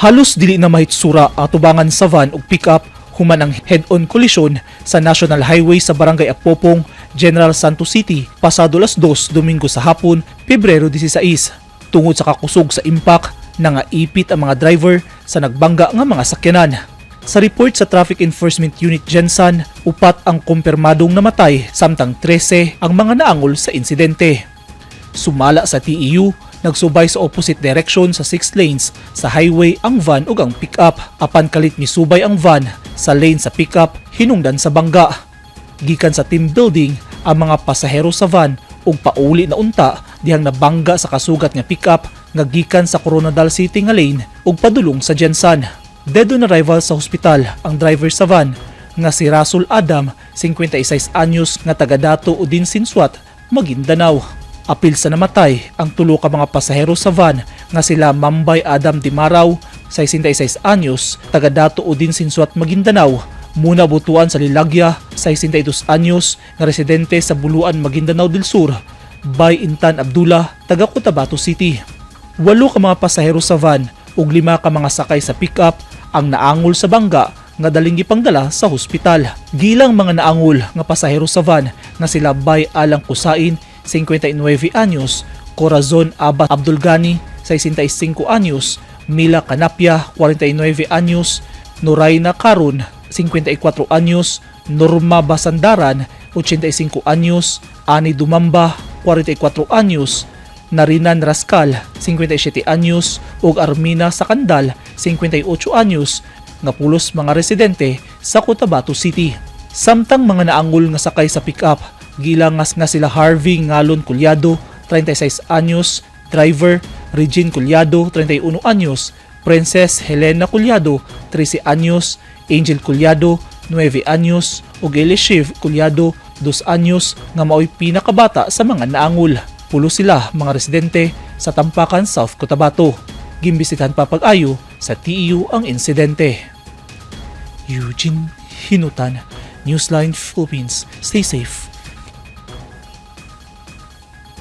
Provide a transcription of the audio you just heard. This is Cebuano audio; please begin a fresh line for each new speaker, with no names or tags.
Halos dili na mahitsura ang atubangan sa van ug pick-up human ang head-on collision sa National Highway sa Barangay Apopong, General Santos City, pasado alas 2 Domingo sa hapon, Pebrero 16. Tungod sa kakusog sa impact, nangaipit ang mga driver sa nagbangga nga mga sakyanan. Sa report sa Traffic Enforcement Unit Gensan, upat ang kumpirmadong namatay samtang 13 ang mga naangol sa insidente. Sumala sa TEU, nagsubay sa opposite direction sa 6 lanes sa highway ang van ug ang pickup. Apan kalit misubay ang van sa lane sa pickup hinungdan sa bangga. Gikan sa team building ang mga pasahero sa van ug pauli na unta dihang nabangga sa kasugat nga pickup nga gikan sa Koronadal City nga lane ug padulong sa Gensan. Dead on arrival sa hospital ang driver sa van nga si Rasul Adam, 56 anyos, nga taga Dato Odin Sinsuat, Maguindanao. Apil sa namatay ang tulo ka mga pasahero sa van nga sila Mambay Adam Dimaraw, 66 anyos, taga Dato Odin Sinsuat, Maguindanao, Muna Butuan sa Lilagya, 62 anyos, nga residente sa Buluan, Maguindanao del Sur, Bay Intan Abdullah, taga Cotabato City. Walo ka mga pasahero sa van ug lima ka mga sakay sa pickup ang naangol sa bangga nga daling gipangdala sa hospital. Gilang mga naangol nga pasahero sa van nga sila Bay Alang Kusain, 59 anyos, Corazon Abba Abdulgani, 65 anyos, Mila Canapia, 49 anyos, Noraina Karun, 54 anyos, Norma Basandaran, 85 anyos, Ani Dumamba, 44 anyos, Narinan Rascal, 57 anyos, ug Armina Sakandal, 58 anyos, nga pulos mga residente sa Cotabato City. Samtang mga naangol nga sakay sa pick-up, gilangas nga sila Harvey Ngalon Culyado, 36 anyos, driver, Regine Culyado, 31 anyos, Princess Helena Culyado, 13 anyos, Angel Culyado, 9 anyos, ug Elishiv Culyado, 2 anyos, nga maoy pinakabata sa mga naangol. Pulos sila mga residente sa Tampakan, South Cotabato. Gimbisitahan pa pag-ayo sa TEU ang insidente. Eugene Hinutan, Newsline Philippines. Stay safe.